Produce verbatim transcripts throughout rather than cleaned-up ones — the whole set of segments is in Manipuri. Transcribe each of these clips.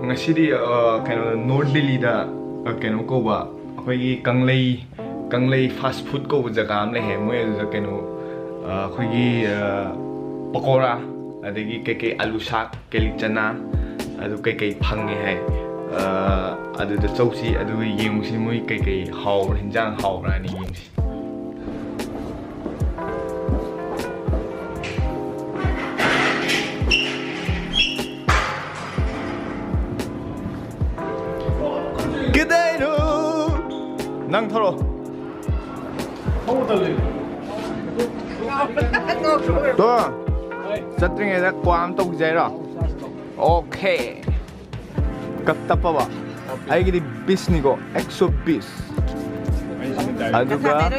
ꯉꯁꯤꯗꯤ, ꯑ, ꯀꯩꯅꯣ, ꯅꯣꯔꯠ ꯗꯤꯜꯂꯤꯗ, ꯑ, ꯀꯩꯅꯣ ꯀꯧꯕ, ꯑꯩꯈꯣꯏꯒꯤ ꯀꯪꯂꯩ, ꯀꯪꯂꯩ ꯐꯥꯁ ꯐꯨꯗ ꯀꯧꯕ ꯖꯒꯥ ꯑꯃ ꯂꯩꯍꯦ꯫ ꯃꯣꯏ ꯑꯗꯨꯗ ꯀꯩꯅꯣ, ꯑ, ꯑꯩꯈꯣꯏꯒꯤ, ꯑ, ꯄꯀꯣꯔꯥ, ꯑꯗꯒꯤ ꯀꯩꯀꯩ ꯑꯂꯨ ꯁꯥꯛ, ꯀꯦꯂꯤ ꯆꯅꯥ, ꯑꯗꯨ ꯀꯩꯀꯩ ꯐꯪꯉꯦ ꯍꯥꯏ꯫ ꯑ, ꯑꯗꯨꯗ ꯆꯧꯁꯤ, ꯑꯗꯨꯒ ꯌꯦꯡꯉꯨꯁꯤ ꯃꯣꯏ ꯀꯩꯀꯩ ꯍꯥꯎꯕ꯭ꯔꯥ, ꯍꯤꯟꯖꯥꯡ ꯍꯥꯎꯕ꯭ꯔꯥꯅ ꯌꯦꯡꯉꯨꯁꯤ꯫ ꯀꯗꯩꯅꯣ? ꯅꯪ ꯊꯧꯔꯣ꯫ ꯇꯣ, ꯆꯠꯇ꯭ꯔꯤꯉꯩꯗ ꯀ꯭ꯋꯥ ꯑꯃ ꯇꯧꯈꯤꯁꯦ ꯍꯥꯏꯔꯣ? ꯑꯣꯀꯦ꯫ ꯀꯞ ꯇꯞꯄꯕ? ꯑꯩꯒꯤꯗꯤ ꯕꯤꯁꯅꯤꯀꯣ, ꯑꯦꯛꯁꯣ ꯕꯤꯁ꯫ ꯑꯗꯨꯒ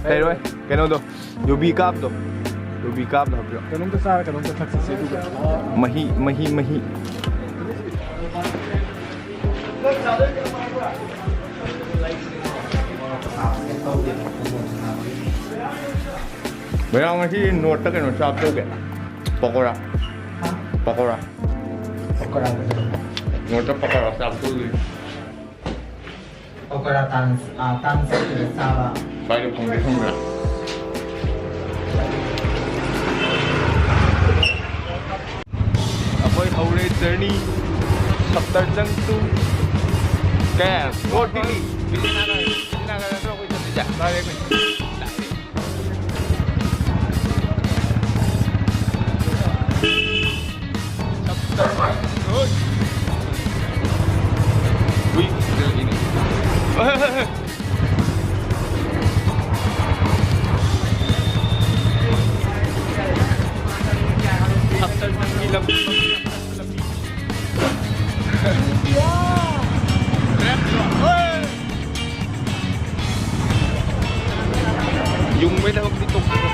ꯇꯩꯔꯣꯏ, ꯀꯩꯅꯣꯗꯣ, ꯌꯨꯕꯤ ꯀꯥꯞꯗꯣ, ꯌꯨꯕꯤ ꯀꯥꯞꯗꯣ ꯍꯥꯞꯄꯤꯔꯣ꯫ ꯀꯩꯅꯣꯝꯇ ꯆꯥꯔ ꯀꯩꯅꯣꯝꯇ ꯊꯛꯁꯤꯁꯦ ꯑꯗꯨꯒ꯫ ꯃꯍꯤ, ꯃꯍꯤ, ꯃꯍꯤ꯫ ꯃꯌꯥꯝ ꯉꯁꯤ ꯅꯣꯔꯠꯇ ꯀꯩꯅꯣ ꯆꯥꯕ ꯆꯧꯒꯦ? ꯄꯀꯣꯔꯥ꯫ ꯄꯀꯣꯔꯥ꯫ ꯄꯀꯣꯔꯥ꯫ ꯅꯣꯔꯠꯇ ꯄꯀꯣꯔꯥ ꯆꯥꯕ ꯆꯧꯗꯣꯏꯅꯤ꯫ ꯄꯀꯣꯔꯥ ꯇꯥꯡ, ꯑꯥ, ꯇꯥꯡ ꯆꯠꯇꯨꯗ ꯆꯥꯕ꯫ ꯁ꯭ꯋꯥꯏꯗ ꯐꯪꯗꯤ ꯐꯪꯕ꯭ꯔꯥ? ꯑꯩꯈꯣꯏ ꯍꯧꯔꯦ ꯖꯔꯅꯤ꯫ ꯁꯞꯇꯔꯖꯪ ꯇꯨ ꯀꯦ ꯅꯣꯔꯠ ꯗꯤꯜꯂꯤ꯫ ꯕꯤꯁꯅꯥꯒꯔ, ꯕꯤꯁꯅꯥꯒꯔ ꯅꯠꯇ꯭ꯔꯣ ꯑꯩꯈꯣꯏ ꯆꯠꯇꯣꯏꯁꯦ? ꯃꯥꯅꯦ, ꯑꯩꯈꯣꯏ꯫ ꯌꯨꯡꯕꯩ ꯊꯕꯛꯇꯤ ꯇꯧꯁꯤꯀꯣ꯫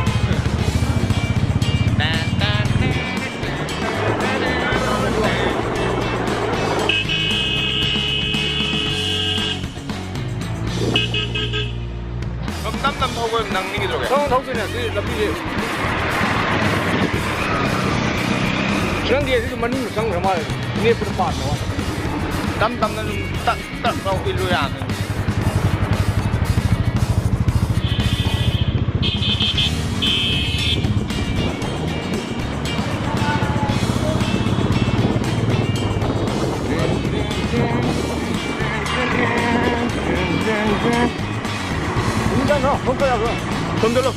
ꯇꯞ ꯇꯞ ꯊꯧꯕ ꯅꯪꯅꯤ ꯀꯩꯗꯧꯔꯒꯦ? ꯊꯧ, ꯊꯧꯗꯣꯏꯅꯦ, ꯑꯗꯨꯗꯤ ꯂꯝꯕꯤꯁꯦ꯫ ꯅꯪꯗꯤ ꯑꯗꯨꯗꯤ ꯃꯅꯨꯡꯗ ꯆꯪꯈ꯭ꯔ ꯃꯥꯜꯂꯦ, ꯂꯦꯞꯄꯗ ꯄꯥꯝꯃꯦ꯫ ꯇꯞ ꯇꯞꯅ ꯑꯗꯨꯝ ꯇꯛ ꯇꯛ ꯂꯥꯎ ꯏꯜꯂꯨ ꯌꯥꯅꯤ꯫ ꯊꯣꯝꯖꯤꯜꯂꯣ꯫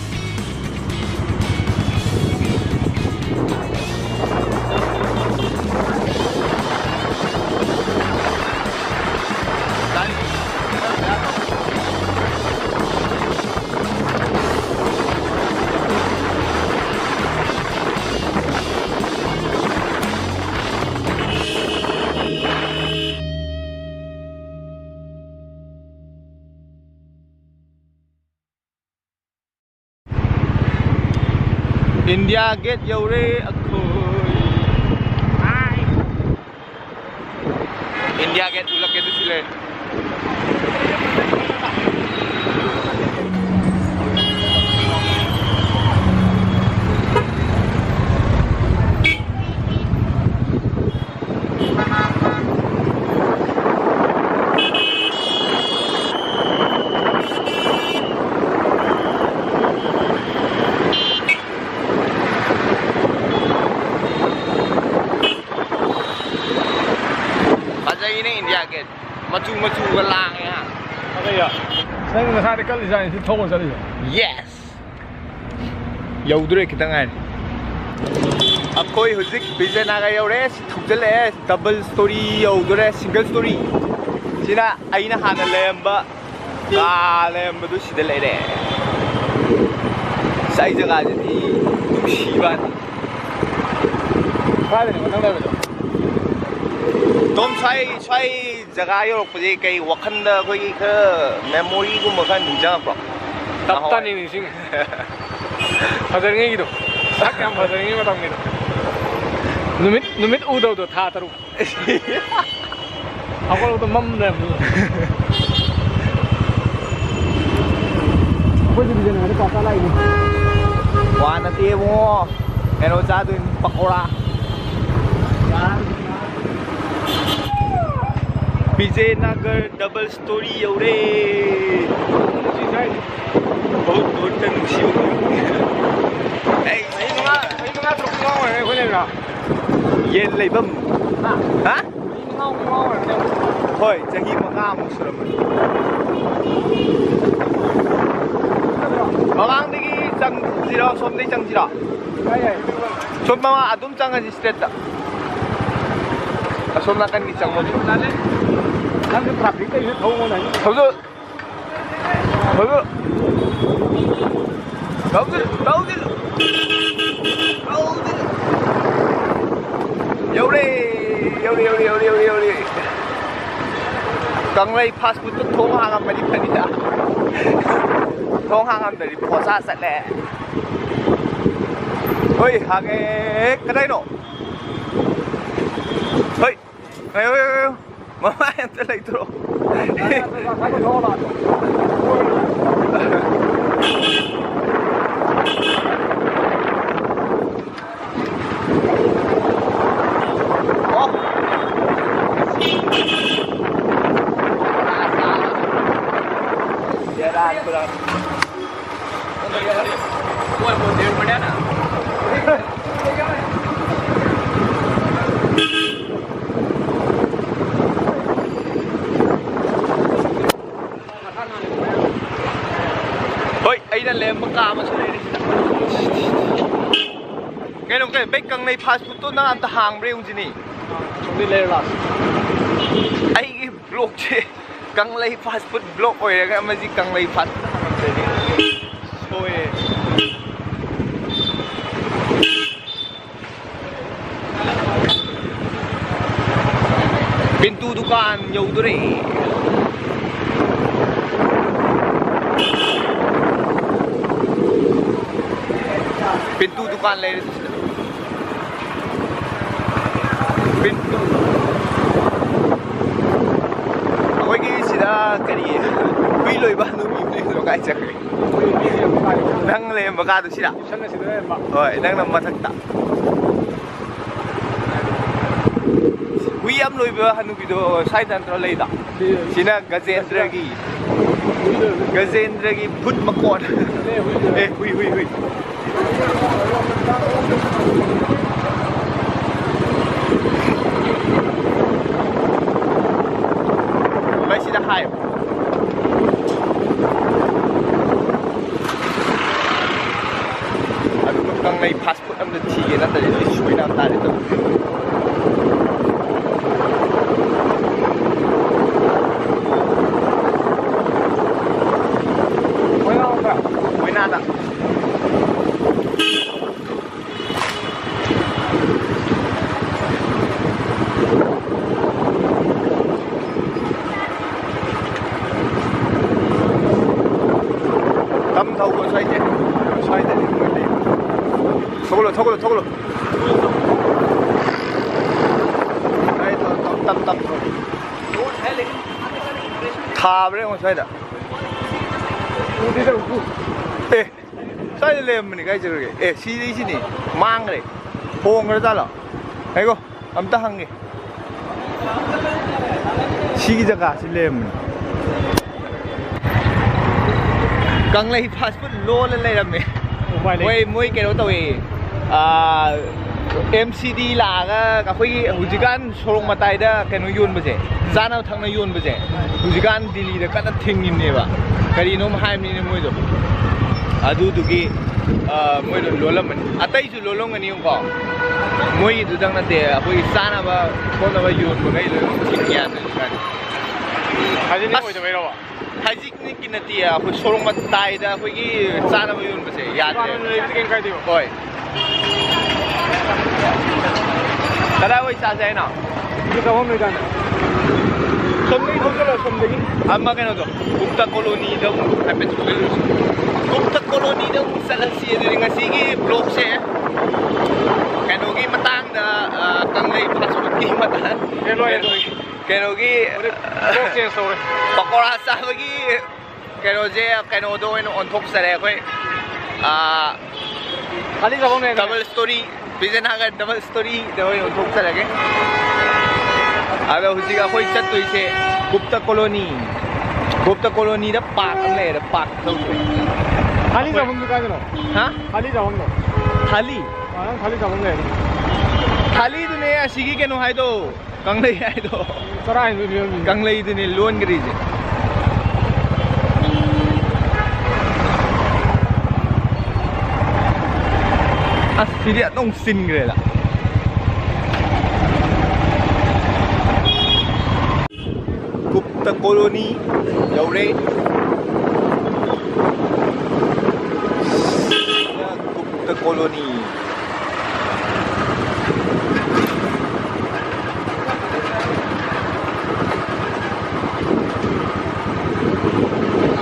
ꯏꯟꯗꯤꯌꯥ ꯒꯦꯠ ꯌꯧꯔꯦ ꯑꯩꯈꯣꯏ꯫ ꯏꯟꯗꯤꯌꯥ ꯒꯦꯠ ꯎꯠꯂꯛꯀꯦ ꯑꯗꯨ ꯁꯤ ꯂꯩꯔꯦ꯫ ꯐꯖꯩꯅꯦ ꯏꯟꯗꯤꯌꯥ ꯒꯦꯠ꯫ ꯃꯆꯨ ꯃꯆꯨꯒ ꯂꯥꯡꯉꯦ ꯍꯥ꯫ ꯑꯗꯩ ꯅꯪ ꯉꯁꯥꯏꯗꯤ ꯀꯜꯂꯤꯖꯥꯠꯅꯤ ꯁꯤ ꯊꯧꯕ ꯆꯠꯂꯤꯁꯦ꯫ Yes꯫ ꯌꯧꯗ꯭ꯔꯦ ꯈꯤꯇꯪ ꯉꯥꯏꯔꯦ꯫ ꯑꯩꯈꯣꯏ ꯍꯧꯖꯤꯛ ꯕꯤꯖꯌꯅꯒꯔ ꯌꯧꯔꯦ꯫ ꯁꯤ ꯊꯧꯖꯤꯜꯂꯛꯑꯦ꯫ Double story ꯌꯧꯗꯣꯔꯦ꯫ Single story꯫ ꯁꯤꯅ ꯑꯩꯅ ꯍꯥꯟꯅ ꯂꯩꯔꯝꯕ ꯀꯥ ꯂꯩꯔꯝꯕꯗꯨ ꯁꯤꯗ ꯂꯩꯔꯦ꯫ ꯁꯤ ꯑꯩ ꯖꯒꯥꯁꯤꯗꯤ ꯅꯨꯡꯁꯤꯕꯅꯤ꯫ ꯀꯥꯏꯗꯅꯣ ꯅꯪ ꯂꯩꯕꯗꯣ? ꯑꯗꯨꯝ ꯁ꯭ꯋꯥꯏ, ꯁ꯭ꯋꯥꯏ ꯖꯒꯥ ꯌꯧꯔꯛꯄꯁꯦ ꯀꯩ ꯋꯥꯈꯜꯗ ꯑꯩꯈꯣꯏꯒꯤ ꯈꯔ memory ꯒꯨꯝꯕ ꯈꯔ ꯅꯤꯡꯁꯤꯡꯉꯛꯄ꯭ꯔꯣ? ꯇꯞ ꯇꯥꯅ ꯅꯍꯥꯟꯋꯥꯏ꯫ ꯅꯤꯡꯁꯤꯡꯉꯦ꯫ ꯐꯖꯔꯤꯉꯩꯒꯤꯗꯣ꯫ ꯁꯛ ꯌꯥꯝ ꯐꯖꯔꯤꯉꯩ ꯃꯇꯝꯒꯤꯗꯣ꯫ ꯅꯨꯃꯤꯠ, ꯅꯨꯃꯤꯠ ꯎꯗꯕꯗꯣ ꯊꯥ ꯇꯔꯨꯛ꯫ ꯍꯧꯒꯠꯂꯛꯄꯗ ꯃꯝ ꯂꯩꯔꯝꯕꯗꯨꯗ꯫ ꯑꯩꯈꯣꯏꯁꯨ ꯕꯤꯖꯌꯅꯒꯔꯗ ꯀ꯭ꯋꯥ ꯆꯥ ꯂꯥꯛꯏꯅꯦ꯫ ꯀ꯭ꯋꯥ ꯅꯠꯇꯦ ꯏꯕꯨꯡꯉꯣ꯫ ꯀꯩꯅꯣ ꯆꯥꯗꯣꯏꯅꯤ, ꯄꯀꯧꯔꯥ꯫ ꯆꯥꯔꯅꯤ꯫ ꯁꯦ ꯅꯥꯒꯔ ꯗꯕꯜ ꯁ꯭ꯇꯣꯔꯤ ꯌꯧꯔꯦ꯫ ꯕꯍꯨꯠ ꯕꯍꯨꯠ ꯇ ꯅꯨꯡꯁꯤ꯫ ꯑꯩ ꯆꯍꯤ ꯃꯉꯥ, ꯆꯍꯤ ꯃꯉꯥ ꯇꯔꯨꯛ ꯉꯥꯎꯔꯦ ꯑꯩꯈꯣꯏ ꯂꯩꯕ꯭ꯔꯥ? ꯌꯦꯟ ꯂꯩꯐꯝ꯫ ꯍꯥ? ꯍꯥ? ꯆꯍꯤ ꯃꯉꯥꯃꯨꯛ ꯉꯥꯎꯔꯦ꯫ ꯍꯣꯏ, ꯆꯍꯤ ꯃꯉꯥꯃꯨꯛ ꯁꯨꯔꯝꯃꯅꯤ꯫ ꯃꯃꯥꯡꯗꯒꯤ ꯆꯪꯁꯤꯔꯣ, ꯁꯣꯝꯗꯒꯤ ꯆꯪꯁꯤꯔꯣ? ꯌꯥꯏ, ꯌꯥꯏ꯫ ꯁꯣꯝ ꯃꯃꯥꯡ ꯑꯗꯨꯝ ꯆꯪꯉꯁꯤ ꯁ꯭ꯇ꯭ꯔꯦꯠꯇ꯫ ꯑꯁꯣꯝ ꯅꯥꯀꯟꯒꯤ ꯆꯪꯐꯝ꯫ ꯅꯪꯁꯨ ꯇ꯭ꯔꯥꯐꯤꯛꯇꯩꯁꯨ ꯊꯧꯑꯣꯅ꯫ ꯊꯧꯖꯤꯜ-, ꯊꯧꯖꯤꯜ-, ꯊꯧꯖꯤꯜ-, ꯊꯧꯖꯤꯜ-, ꯊꯧꯖꯤꯜ-, ꯌꯧꯔꯦ, ꯌꯧꯔꯦ, ꯌꯧꯔꯦ꯫ ꯀꯪꯂꯩ ꯐꯥꯁ ꯐꯨꯗꯇ ꯊꯣꯡ ꯍꯥꯡꯉꯝꯃꯗꯤ ꯐꯅꯤꯗ꯫ ꯊꯣꯡ ꯍꯥꯡꯉꯝꯗ꯭ꯔꯗꯤ ꯄꯣꯁꯥ ꯆꯠꯂꯦ꯫ ꯍꯣꯏ, ꯍꯥꯡꯉꯦ꯫ ꯀꯗꯥꯏꯅꯣ? ꯍꯣꯏ꯫ ꯉꯥꯏꯌꯣ, ꯉꯥꯏꯌꯣ, ꯉꯥꯏꯌꯣ꯫ ꯃꯃꯥꯏ ꯑꯝꯇ ꯂꯩꯇ꯭ꯔꯣ? ꯑꯣ꯫ ꯁꯦꯔꯥꯟ ꯇꯨꯔꯥꯟ꯫ ꯍꯣꯏ, ꯑꯩꯅ ꯂꯩꯔꯝꯕ ꯀꯥ ꯑꯃꯁꯨ ꯂꯩꯔꯦ ꯁꯤꯗ꯫ ꯀꯩꯅꯣ, ꯀꯩ, ꯕꯩ, ꯀꯪꯂꯩ ꯐꯥꯁ ꯐꯨꯗꯇꯣ ꯅꯪ ꯑꯝꯇ ꯍꯥꯡꯕ꯭ꯔꯥ ꯌꯦꯡꯁꯤꯅꯦ꯫ ꯑꯩꯒꯤ ꯕ꯭ꯂꯣꯛꯁꯦ ꯀꯪꯂꯩ ꯐꯥꯁ ꯐꯨꯗ ꯕ꯭ꯂꯣꯛ ꯑꯣꯏꯔꯒ ꯃꯁꯤ ꯀꯪꯂꯩ ꯐꯥꯁ ꯐꯨꯗ ꯍꯥꯡꯉꯝꯗ꯭ꯔꯗꯤ ꯁꯣꯏꯔꯦ꯫ ꯄꯤꯟꯇꯨ ꯗꯨꯀꯥꯟ ꯌꯧꯗꯣꯔꯦ꯫ ꯄꯤꯟꯇꯨ ꯗꯨꯀꯥꯟ ꯂꯩꯔꯦ ꯁꯤꯗ꯫ ꯄꯤꯟꯇꯨ꯫ ꯑꯩꯈꯣꯏꯒꯤ ꯁꯤꯗ ꯀꯔꯤ ꯍꯨꯏ ꯂꯣꯏꯕ ꯍꯅꯨꯕꯤ ꯑꯃ ꯂꯩꯕꯗꯣ ꯀꯥꯏ ꯆꯠꯈ꯭ꯔꯦ? ꯅꯪ ꯂꯩꯔꯝꯕ ꯀꯥꯗꯣ ꯁꯤꯔꯥ? ꯍꯣꯏ, ꯅꯪꯅ ꯃꯊꯛꯇ꯫ ꯍꯨꯏ ꯌꯥꯝ ꯂꯣꯏꯕ ꯍꯅꯨꯕꯤꯗꯣ ꯁ꯭ꯋꯥꯏꯗ ꯅꯠꯇ꯭ꯔꯣ ꯂꯩꯗꯣ? ꯁꯤꯅ ꯒꯖꯦꯟꯗ꯭ꯔꯒꯤ, ꯒꯖꯦꯟꯗ꯭ꯔꯒꯤ ꯚꯨꯠ ꯃꯀꯣꯟ꯫ ꯑꯦ, ꯍꯨꯏ, ꯍꯨꯏ, ꯍꯨꯏ꯫ ꯚꯥꯏ, ꯁꯤꯗ ꯍꯥꯏꯌꯣ꯫ ꯑꯗꯨꯒ ꯀꯪꯂꯩ ꯐꯥꯁ ꯐꯨꯗ ꯑꯝꯇ ꯊꯤꯒꯦ, ꯅꯠꯇ꯭ꯔꯗꯤ ꯂꯣꯏ ꯁꯣꯏꯅ ꯇꯥꯔꯦ ꯇꯧꯔꯤꯁꯦ꯫ ꯃꯣꯏꯅꯥꯗ꯫ ꯇꯝ ꯊꯧꯕ ꯁ꯭ꯋꯥꯏꯁꯦ꯫ ꯁ꯭ꯋꯥꯏꯗꯗꯤ ꯃꯣꯏ ꯂꯩ꯫ ꯊꯧꯒꯠꯂꯣ, ꯊꯧꯒꯠꯂꯣ, ꯊꯧꯒꯠꯂꯣ꯫ ꯁ꯭ꯋꯥꯏꯗ ꯇꯞ, ꯇꯞ, ꯇꯞ ꯊꯧ꯫ ꯊꯥꯕ꯭ꯔꯥ ꯌꯦꯡꯉꯣ ꯁ꯭ꯋꯥꯏꯗ꯫ ꯑꯦ, ꯁ꯭ꯋꯥꯏꯗ ꯂꯩꯔꯝꯕꯅꯤ, ꯀꯥꯏ ꯆꯠꯈ꯭ꯔꯒꯦ? ꯑꯦ, ꯁꯤꯗꯤ ꯁꯤꯅꯤ꯫ ꯃꯥꯡꯈ꯭ꯔꯦ꯫ ꯍꯣꯡꯈ꯭ꯔ ꯖꯥꯠꯂꯣ? ꯉꯥꯏꯈꯣ, ꯑꯝꯇ ꯍꯪꯒꯦ꯫ ꯁꯤꯒꯤ ꯖꯒꯥꯁꯤ ꯂꯩꯔꯝꯕꯅꯤ꯫ ꯀꯪꯂꯩ ꯐꯥꯁ ꯐꯨꯗ ꯂꯣꯜꯂ ꯂꯩꯔꯝꯃꯦ꯫ ꯎꯄꯥꯏ ꯂꯩꯇꯦ꯫ ꯃꯣꯏ, ꯃꯣꯏ ꯀꯩꯅꯣ ꯇꯧꯋꯦ꯫ ꯑꯦꯝ ꯁꯤ ꯗꯤ ꯂꯥꯛꯑꯒ ꯑꯩꯈꯣꯏꯒꯤ ꯍꯧꯖꯤꯛꯀꯥꯟ ꯁꯣꯔꯣꯛ ꯃꯇꯥꯏꯗ ꯀꯩꯅꯣ ꯌꯣꯟꯕꯁꯦ, ꯆꯥꯅꯕ ꯊꯛꯅ ꯌꯣꯟꯕꯁꯦ, ꯍꯧꯖꯤꯛꯀꯥꯟ ꯗꯤꯜꯂꯤꯗ ꯀꯟꯅ ꯊꯤꯡꯉꯤꯕꯅꯦꯕ꯫ ꯀꯔꯤꯅꯣꯝ ꯍꯥꯏꯕꯅꯤꯅꯦ ꯃꯣꯏꯗꯣ꯫ ꯑꯗꯨꯗꯨꯒꯤ, ꯑ, ꯃꯣꯏꯗꯣ ꯂꯣꯜꯂꯝꯃꯅꯤ꯫ ꯑꯇꯩꯁꯨ ꯂꯣꯜꯂꯝꯒꯅꯤꯕꯀꯣ꯫ ꯃꯣꯏꯒꯤꯗꯨꯗꯪ ꯅꯠꯇꯦ, ꯑꯩꯈꯣꯏꯒꯤ ꯆꯥꯅꯕ ꯈꯣꯠꯅꯕ ꯌꯣꯟꯕꯈꯩ ꯂꯣꯏꯅꯃꯛ ꯊꯤꯡꯉꯤ ꯌꯥꯗ꯭ꯔꯦ ꯍꯧꯖꯤꯛꯀꯥꯟꯗꯤ꯫ ꯍꯥꯏꯗꯤ ꯑꯁ! ꯑꯣꯏꯗꯕꯩꯔꯣꯕ? ꯍꯥꯏꯖꯤꯛ ꯅꯤꯛꯀꯤ ꯅꯠꯇꯦ, ꯑꯩꯈꯣꯏ ꯁꯣꯔꯣꯛ ꯃꯇꯥꯏꯗ ꯑꯩꯈꯣꯏꯒꯤ ꯆꯥꯅꯕ ꯌꯣꯟꯕꯁꯦ ꯌꯥꯗ꯭ꯔꯦ꯫ ꯗꯨꯀꯥꯟ ꯑꯣꯏꯅ ꯂꯩꯕꯗꯤ ꯀꯩꯝ ꯀꯥꯏꯗꯦꯕ꯫ ꯍꯣꯏ꯫ ꯀꯗꯥꯏꯋꯥꯏ ꯆꯥꯁꯦ ꯍꯥꯏꯅꯣ? ꯁꯤꯗ ꯆꯥꯐꯝ ꯂꯩꯀꯥꯟꯗ꯫ ꯁꯣꯝꯗꯒꯤ ꯊꯧꯖꯤꯜꯂꯣ, ꯁꯣꯝꯗꯒꯤ꯫ ꯑꯃ ꯀꯩꯅꯣꯗꯣ, ꯒꯨꯞꯇ ꯀꯣꯂꯣꯅꯤꯗ ꯑꯃꯨꯛ ꯍꯥꯏꯐꯦꯠ ꯊꯧꯖꯤꯜꯂꯨꯁꯤ꯫ ꯒꯨꯞꯇ ꯀꯣꯂꯣꯅꯤꯗ ꯑꯃꯨꯛ ꯆꯠꯂꯁꯤ꯫ ꯑꯗꯨꯗꯤ ꯉꯁꯤꯒꯤ ꯕ꯭ꯂꯣꯛꯁꯦ ꯀꯩꯅꯣꯒꯤ ꯃꯇꯥꯡꯗ, ꯑ, ꯀꯪꯂꯩ ꯐꯥꯁ ꯐꯨꯗꯀꯤ ꯃꯇꯥꯡ꯫ ꯑꯦ, ꯂꯣꯏꯔꯦ, ꯂꯣꯏꯔꯦ꯫ ꯀꯩꯅꯣꯒꯤ ꯍꯧꯖꯤꯛ ꯕ꯭ꯂꯣꯛ ꯆꯦꯟꯖ ꯇꯧꯔꯦ꯫ ꯄꯀꯣꯔꯥ ꯆꯥꯕꯒꯤ ꯀꯩꯅꯣꯁꯦ, ꯀꯩꯅꯣꯗ ꯑꯣꯏꯅ ꯑꯣꯟꯊꯣꯛꯆꯔꯦ ꯑꯩꯈꯣꯏ꯫ ꯑꯥ, ꯈꯥꯂꯤ ꯆꯥꯐꯝ ꯂꯩꯔꯦ꯫ ꯗꯕꯜ ꯁ꯭ꯇꯣꯔꯤ, ꯕꯤꯖꯦꯅꯥꯒꯔ ꯗꯕꯜ ꯁ꯭ꯇꯣꯔꯤꯗ ꯑꯣꯏꯅ ꯑꯣꯟꯊꯣꯛꯆꯔꯒꯦ꯫ ꯑꯗꯣ ꯍꯧꯖꯤꯛ ꯑꯩꯈꯣꯏ ꯆꯠꯇꯣꯏꯁꯦ ꯒꯨꯞꯇ ꯀꯣꯂꯣꯅꯤ꯫ ꯒꯨꯞꯇ ꯀꯣꯂꯣꯅꯤꯗ ꯄꯥꯔꯛ ꯑꯃ ꯂꯩꯔꯦ, ꯄꯥꯔꯛ ꯆꯠꯂꯨꯁꯦ꯫ ꯊꯥꯂꯤ ꯆꯥꯐꯝꯗꯨ ꯀꯥꯏꯗꯅꯣ? ꯍꯥ? ꯊꯥꯂꯤ ꯆꯥꯐꯝꯗꯣ? ꯊꯥꯂꯤ? ꯑꯥ, ꯅꯪ ꯊꯥꯂꯤ ꯆꯥꯐꯝ ꯂꯩ ꯍꯥꯏꯗꯣ꯫ ꯊꯥꯂꯤꯗꯨꯅꯦ ꯑꯁꯤꯒꯤ ꯀꯩꯅꯣ ꯍꯥꯏꯗꯣ, ꯀꯪꯂꯩ ꯍꯥꯏꯗꯣ꯫ ꯆꯔꯥ ꯍꯦꯟꯕꯒꯤ ꯐꯤꯕꯝꯅꯤ꯫ ꯀꯪꯂꯩꯗꯨꯅꯦ ꯂꯣꯟꯈ꯭ꯔꯤꯁꯦ꯫ ꯑꯁ, ꯁꯤꯗꯤ ꯑꯗꯨꯝ ꯆꯤꯟꯈ꯭ꯔꯦꯗ꯫ ꯒꯨꯞꯇ ꯀꯣꯂꯣꯅꯤ ꯌꯧꯔꯦ꯫ ꯒꯨꯞꯇ ꯀꯣꯂꯣꯅꯤ꯫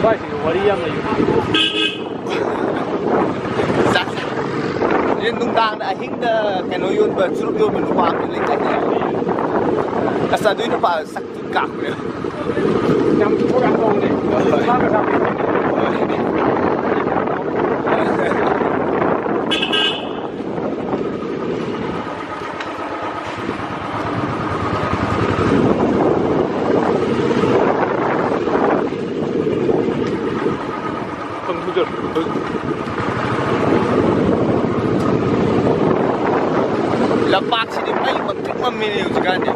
ꯁ꯭ꯋꯥꯏꯁꯤꯗꯤ ꯋꯥꯔꯤ ꯌꯥꯝ ꯂꯩ꯫ ꯆꯥꯛ-, ꯅꯨꯡꯗꯥꯡꯗ ꯑꯍꯤꯡꯗ ꯀꯩꯅꯣ ꯌꯣꯟꯕ, ꯆꯨꯔꯨꯞ ꯌꯣꯟꯕ ꯅꯨꯄꯥ ꯑꯃ ꯂꯩꯗꯥꯏꯅꯦ? ꯑꯁ, ꯑꯗꯨꯏ ꯅꯨꯄꯥ ꯁꯛ ꯊꯤ ꯀꯥꯛꯄꯅꯦ꯫ ꯌꯥꯝ ꯊꯕꯛ ꯌꯥꯝ ꯇꯧꯕꯅꯦ꯫ ꯍꯣꯏ꯫ ꯃꯁꯥ ꯃꯁꯥ ꯍꯣꯏ꯫ ꯈꯪꯍꯧꯗ꯭ꯔꯦ꯫ ꯂꯝꯄꯥꯛꯁꯤꯗꯤ ꯃꯩ ꯃꯝꯇ꯭ꯔꯤꯛ ꯃꯝꯃꯤꯅꯦ ꯍꯧꯖꯤꯛꯀꯥꯟꯗꯤ꯫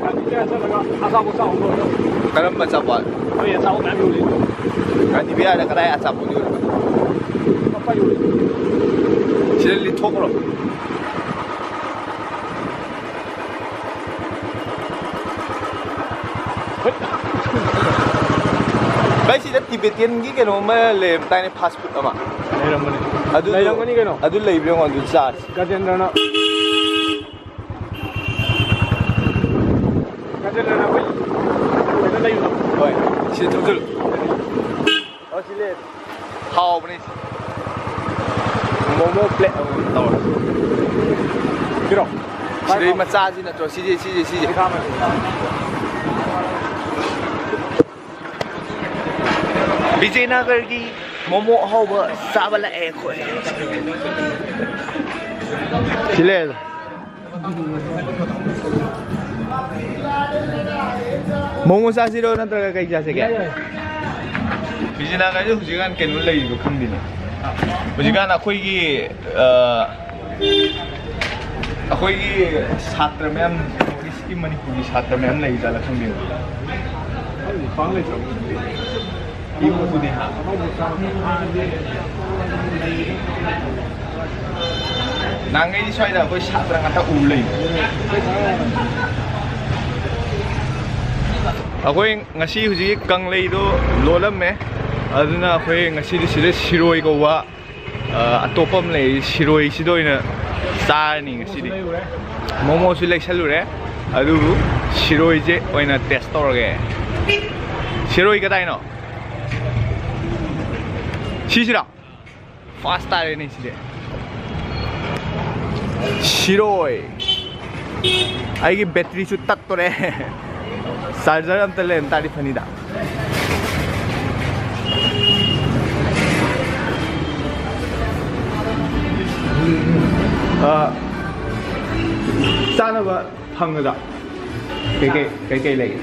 ꯒꯥꯟꯙꯤ ꯕꯤꯍꯥꯔ ꯆꯠꯂꯒ ꯑꯆꯥꯄꯣꯠ ꯆꯥꯎꯕ ꯂꯣꯏꯔꯦ꯫ ꯀꯔꯝꯕ ꯑꯆꯥꯄꯣꯠ? ꯅꯣꯏ ꯑꯆꯥꯄꯣꯠ ꯃꯌꯥꯝ ꯌꯣꯜꯂꯤ꯫ ꯒꯥꯟꯙꯤ ꯕꯤꯍꯥꯔꯗ ꯀꯗꯥꯏ ꯑꯆꯥꯄꯣꯠ ꯌꯣꯜꯂꯤꯕ? ꯑꯄꯥ ꯌꯣꯜꯂꯤ꯫ ꯁꯤꯗ ꯂꯤꯠꯊꯣꯛꯈ꯭ꯔꯣ꯫ ꯚꯥꯏ, ꯁꯤꯗ ꯇꯤꯕꯦꯇꯤꯌꯟꯒꯤ ꯀꯩꯅꯣ ꯑꯃ ꯂꯩꯔꯝꯗꯥꯏꯅꯦ, ꯐꯥꯁ ꯐꯨꯗ ꯑꯃ꯫ ꯂꯩꯔꯝꯕꯅꯤ꯫ ꯑꯗꯨꯗꯣ, ꯂꯩꯔꯝꯒꯅꯤ ꯀꯩꯅꯣ꯫ ꯑꯗꯨ ꯂꯩꯕ꯭ꯔꯥ ꯌꯦꯡꯉꯣ, ꯑꯗꯨ ꯆꯥꯔꯁꯤ꯫ ꯒꯖꯦꯟꯗ꯭ꯔꯅ꯫ ꯒꯖꯦꯟꯗ꯭ꯔꯅ ꯑꯩꯈꯣꯏ ꯀꯩꯅꯣ ꯂꯩꯕꯗꯣ꯫ ꯍꯣꯏ, ꯁꯤꯗ ꯊꯧꯖꯤꯜꯂꯨ꯫ ꯑꯣ, ꯁꯤ ꯂꯩꯔꯦ꯫ ꯍꯥꯎꯕꯅꯦ꯫ ꯃꯣꯃꯣ ꯄ꯭ꯂꯦꯠ ꯑꯃꯃꯝ ꯇꯧꯔꯦ꯫ ꯄꯤꯔꯣ꯫ ꯁꯤꯗꯩ ꯃꯆꯥꯁꯤ ꯅꯠꯇ꯭ꯔꯣ? ꯁꯤꯁꯦ, ꯁꯤꯁꯦ, ꯁꯤꯁꯦ꯫ ꯄꯩꯁꯥ ꯑꯃ꯫ ꯕꯤꯖꯦꯅꯒꯔꯒꯤ ꯃꯣꯃꯣ ꯑꯍꯥꯎꯕ ꯆꯥꯕ ꯂꯥꯛꯑꯦ ꯑꯩꯈꯣꯏ꯫ ꯁꯤ ꯂꯩꯔꯦ꯫ ꯃꯣꯃꯣ ꯆꯥꯁꯤꯔꯣ, ꯅꯠꯇ꯭ꯔꯒ ꯀꯩ ꯆꯥꯁꯤꯒꯦ? ꯕꯤꯖꯤꯅꯥꯒꯥꯏꯁꯦ ꯍꯧꯖꯤꯛꯀꯥꯟ ꯀꯩꯅꯣ ꯂꯩꯔꯤꯕ ꯈꯪꯗꯦꯅꯦ꯫ ꯍꯧꯖꯤꯛꯀꯥꯟ ꯑꯩꯈꯣꯏꯒꯤ, ꯑ, ꯑꯩꯈꯣꯏꯒꯤ ꯁꯥꯇ꯭ꯔ ꯃꯌꯥꯝ, ꯅꯣꯔꯠ ꯏꯁꯀꯤ ꯃꯅꯤꯄꯨꯔꯒꯤ ꯁꯥꯇ꯭ꯔ ꯃꯌꯥꯝ ꯂꯩ ꯖꯥꯠꯂ ꯈꯪꯗꯦꯅꯦ꯫ ꯄꯥꯛ ꯂꯩꯇ꯭ꯔꯕ꯫ ꯏꯃꯨꯡꯕꯨꯗꯤ ꯍꯥ꯫ ꯅꯍꯥꯟꯈꯩꯗꯤ ꯁ꯭ꯋꯥꯏꯗ ꯑꯩꯈꯣꯏ ꯁꯥꯇ꯭ꯔ ꯉꯥꯛꯇ ꯎ ꯂꯩ꯫ ꯑꯩꯈꯣꯏ ꯉꯁꯤ ꯍꯧꯖꯤꯛ ꯀꯪꯂꯩꯗꯣ ꯂꯣꯜꯂꯝꯃꯦ, ꯑꯗꯨꯅ ꯑꯩꯈꯣꯏ ꯉꯁꯤꯗꯤ ꯁꯤꯗ ꯁꯤꯔꯣꯏ ꯀꯧꯕ, ꯑ, ꯑꯇꯣꯞꯄ ꯑꯃ ꯂꯩ, ꯁꯤꯔꯣꯏꯁꯤꯗ ꯑꯣꯏꯅ ꯆꯥꯔꯅꯤ ꯉꯁꯤꯗꯤ꯫ ꯃꯣꯃꯣꯁꯨ ꯂꯩꯁꯜꯂꯨꯔꯦ, ꯑꯗꯨꯕꯨ ꯁꯤꯔꯣꯏꯁꯦ ꯑꯣꯏꯅ ꯇꯦꯁ ꯇꯧꯔꯒꯦ꯫ ꯁꯤꯔꯣꯏ ꯀꯗꯥꯏꯅꯣ? ꯁꯤꯁꯤꯔꯣ? ꯐꯥꯁ ꯇꯥꯔꯦꯅꯦ ꯁꯤꯗꯤ꯫ ꯁꯤꯔꯣꯏ꯫ ꯑꯩꯒꯤ ꯕꯦꯇ꯭ꯔꯤꯁꯨ ꯇꯠꯇꯣꯔꯦ꯫ ꯆꯥꯔꯖꯔ ꯑꯝꯇ ꯂꯩꯔꯝ ꯇꯥꯔꯗꯤ ꯐꯅꯤꯗ꯫ ꯑ, ꯆꯥꯅꯕ ꯐꯪꯒꯗ꯭ꯔꯥ? ꯀꯩꯀꯩ, ꯀꯩꯀꯩ ꯂꯩꯒꯦ?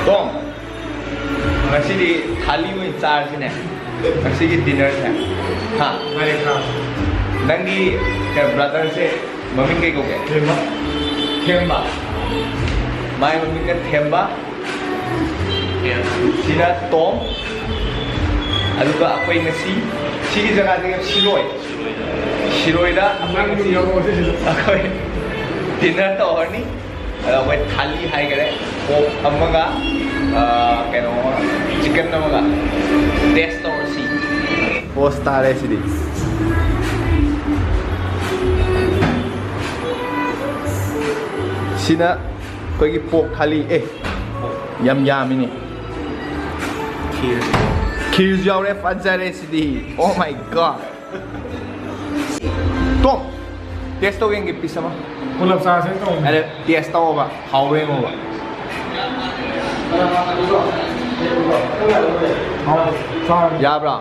ꯇꯣꯝ, ꯉꯁꯤꯗꯤ ꯊꯥꯂꯤ ꯑꯣꯏꯅ ꯆꯥꯔꯁꯤꯅꯦ, ꯉꯁꯤꯒꯤ ꯗꯤꯅꯔꯁꯦ꯫ ꯍꯥ? ꯅꯪꯒꯤ ꯕ꯭ꯔꯗꯔꯁꯦ ꯃꯃꯤꯡ ꯀꯩ ꯀꯧꯒꯦ? ꯊꯦꯝꯕ꯫ ꯊꯦꯝꯕ꯫ ꯃꯥꯏ ꯃꯃꯤꯡꯅ ꯊꯦꯝꯕ꯫ ꯁꯤꯅ ꯇꯣꯝ꯫ ꯑꯗꯨꯒ ꯑꯩꯈꯣꯏ ꯉꯁꯤ ꯁꯤꯒꯤ ꯖꯒꯥꯁꯦ ꯁꯤꯔꯣꯏ꯫ ꯁꯤꯔꯣꯏꯗ ꯑꯩꯈꯣꯏ ꯉꯁꯤ ꯑꯩꯈꯣꯏ ꯗꯤꯅꯔ ꯇꯧꯔꯅꯤ꯫ ꯑꯗꯣ ꯑꯩꯈꯣꯏ ꯊꯥꯂꯤ ꯍꯥꯏꯈꯔꯦ, ꯄꯣꯛ ꯑꯃꯒ, ꯑ, ꯀꯩꯅꯣ ꯑꯃꯒ, ꯆꯤꯛꯀꯟ ꯑꯃꯒ ꯇꯦꯁ ꯇꯧꯔꯁꯤ꯫ ꯄꯣꯁ ꯇꯥꯔꯦ ꯁꯤꯗꯤ꯫ ꯁꯤꯅ ꯑꯩꯈꯣꯏꯒꯤ ꯄꯣꯛ ꯊꯥꯂꯤ꯫ ꯑꯦ, ꯌꯥꯝ ꯌꯥꯝꯃꯤꯅꯦ꯫ ꯈꯤꯔꯁꯨ ꯌꯥꯎꯔꯦ, ꯐꯖꯔꯦ ꯁꯤꯗꯤ꯫ Oh my God꯫ Tom, test ꯇꯧ ꯌꯦꯡꯒꯦ ꯄꯤꯁ ꯑꯃ꯫ ꯄꯨꯂꯞ ꯆꯥꯁꯦ ꯇꯧꯕꯅꯦ꯫ ꯑꯗ ꯇꯦꯁ ꯇꯧꯑꯣꯕ, ꯍꯥꯎꯕ꯭ꯔꯥ ꯌꯦꯡꯉꯣꯕ꯫ ꯌꯥꯕ꯭ꯔꯥ?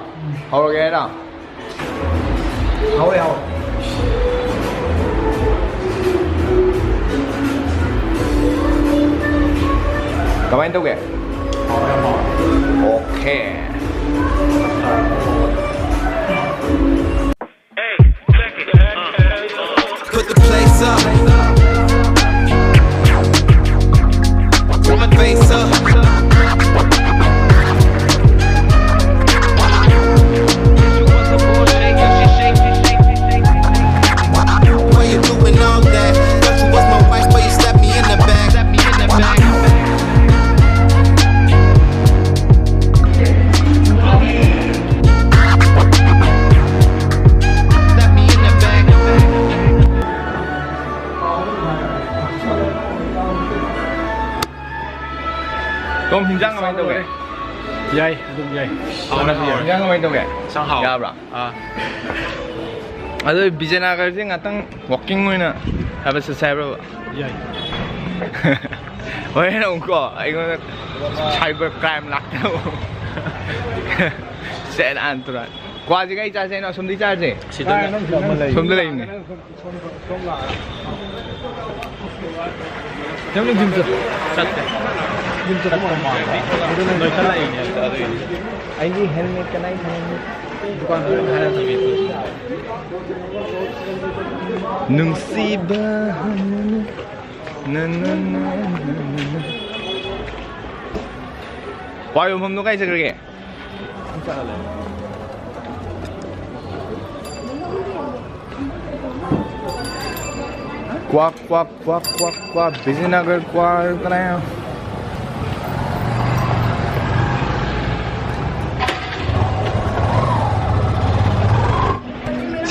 ꯍꯧꯔꯒꯦ ꯍꯥꯏꯔꯣ? ꯍꯧꯔꯦ, ꯍꯧꯔꯦ꯫ ꯀꯃꯥꯏꯅ ꯇꯧꯒꯦ? ꯍꯧꯔꯦ, ꯍꯧꯔꯦ꯫ Okay. Put the place up. Put my face up. Why you doing all that? Thought you was my wife, but you stabbed me in the back. Stabbed me in the back. Stabbed me in the back. ꯀꯣꯝ, ꯍꯤꯟꯖꯥꯡ ꯀꯃꯥꯏꯅ ꯇꯧꯒꯦ? ꯌꯥꯏ, ꯑꯗꯨꯝ ꯌꯥꯏ꯫ ꯍꯥꯎꯔꯦ, ꯍꯥꯎꯔꯦ꯫ ꯍꯤꯟꯖꯥꯡ ꯀꯃꯥꯏꯅ ꯇꯧꯒꯦ? ꯏꯟꯁꯥꯡ ꯍꯥꯎꯔꯦ꯫ ꯌꯥꯕ꯭ꯔꯥ? ꯑꯥ꯫ ꯑꯗꯣ ꯕꯤꯖꯌꯅꯒꯔꯁꯦ ꯉꯥꯛꯇꯪ walking ꯑꯣꯏꯅ ꯍꯥꯏꯕ ꯆꯠꯁꯦ ꯍꯥꯏꯕ꯭ꯔꯕ? ꯌꯥꯏ꯫ ꯍꯣꯔꯦꯟ ꯑꯃꯨꯛꯀꯣ ꯑꯩꯉꯣꯟꯗ cyber crime ꯂꯥꯛꯇꯅ꯫ ꯁꯦꯔꯥꯟ ꯇꯨꯔꯥꯟ꯫ ꯀ꯭ꯋꯥꯁꯦ ꯀꯥꯏ ꯆꯥꯁꯦ ꯍꯥꯏꯅꯣ? ꯑꯁꯣꯝꯗꯤ ꯆꯥꯁꯦ꯫ ꯁꯤꯗ ꯑꯃ ꯂꯩ꯫ ꯁꯣꯝꯗ ꯂꯩꯅꯦ꯫ ꯅꯪ ꯖꯤꯝ ꯆꯠ-, ꯖꯤꯝ ꯆꯠꯄ ꯃꯥꯟꯕ꯫ ꯑꯗꯨ ꯅꯪ ꯅꯣꯏꯈꯠꯂꯛꯏꯅꯦ ꯑꯝꯇ ꯑꯗꯨꯏꯅꯦ꯫ ꯑꯩꯒꯤ helmet ꯀꯅꯥꯏ helmet? ꯗꯨꯀꯥꯟꯗ ꯑꯣꯏꯅ ꯍꯥꯏꯔ ꯊꯝꯃꯦ꯫ ꯅꯨꯡꯁꯤꯕ ꯍꯥꯏꯅ ꯅ, ꯅ, ꯅ, ꯅ, ꯅ, ꯅ꯫ ꯋꯥ ꯌꯣꯟꯐꯝꯗꯣ ꯀꯥꯏ ꯆꯠꯈ꯭ꯔꯒꯦ? ꯀ꯭ꯋꯥꯛ, ꯀ꯭ꯋꯥꯛ, ꯀ꯭ꯋꯥꯛ, ꯀ꯭ꯋꯥꯛ, ꯀ꯭ꯋꯥꯛ, ꯕꯤꯖꯤꯅꯒꯔ ꯀ꯭ꯋꯥꯛ, ꯀꯅꯥ?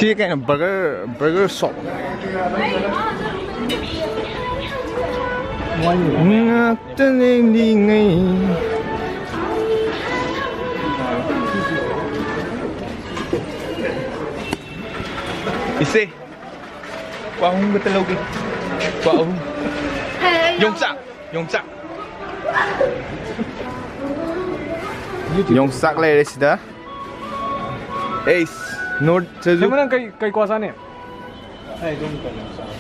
ꯁꯤ ꯀꯩꯅꯣ, burger, burger shop꯫ ꯉꯥꯛꯇ ꯂꯦꯡꯂꯤꯉꯩ꯫ ꯏꯆꯦ, ꯀ꯭ꯋꯥ ꯑꯍꯨꯝ ꯈꯛꯇ ꯂꯧꯒꯦ꯫ ꯀ꯭ꯋꯥ ꯑꯍꯨꯝ꯫ ꯌꯣꯡꯆꯥꯛ, ꯌꯣꯡꯆꯥꯛ꯫ ꯌꯣꯡꯆꯥꯛ ꯂꯩꯔꯦ ꯁꯤꯗ꯫ ꯑꯦꯁ, ꯅꯣꯔꯠ ꯆꯠꯂꯨ꯫ ꯁꯤꯃ ꯅꯪ ꯀꯩ, ꯀꯩ ꯀ꯭ꯋꯥ ꯆꯥꯅꯤ?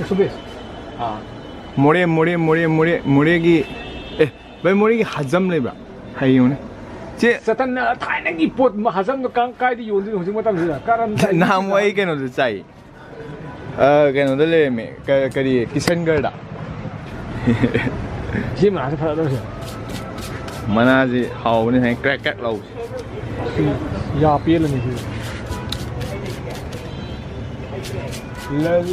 ꯁꯨꯕꯦꯁ꯫ ꯃꯣꯔꯦ, ꯃꯣꯔꯦ, ꯃꯣꯔꯦ, ꯃꯣꯔꯦ, ꯃꯣꯔꯦꯒꯤ, ꯑꯦ, ꯚꯥꯏ, ꯃꯣꯔꯦꯒꯤ ꯍꯖꯝ ꯂꯩꯕ꯭ꯔꯥ? ꯍꯥꯏꯌꯨꯅꯦ꯫ ꯆꯦ꯫ ꯆꯇꯟꯅ ꯊꯥꯏꯅꯒꯤ ꯄꯣꯠ ꯍꯖꯝꯗꯣ ꯀꯥꯡ ꯀꯥꯏꯗ ꯌꯣꯟꯗꯣꯏꯅꯣ ꯍꯧꯖꯤꯛ ꯃꯇꯝꯁꯤꯗ? ꯀꯔꯝ ꯅꯍꯥꯟꯃꯨꯛ ꯑꯩ ꯀꯩꯅꯣꯗ ꯆꯥꯏ꯫ ꯑ, ꯀꯩꯅꯣꯗ ꯂꯩꯔꯝꯃꯦ꯫ ꯀ-, ꯀꯔꯤ, ꯀꯤꯁꯟꯒꯔꯗ꯫ ꯁꯤ ꯃꯅꯥꯁꯦ ꯐꯖꯗꯧꯁꯦ꯫ ꯃꯅꯥꯁꯤ ꯍꯥꯎꯕꯅꯤ, ꯁꯨꯃꯥꯏꯅ ꯀ꯭ꯔꯦꯛ ꯀ꯭ꯔꯦꯛ ꯂꯥꯎꯕꯁꯦ꯫ ꯁꯤ ꯌꯥ ꯄꯦꯜꯂꯅꯤ ꯁꯤ꯫ ꯂ-,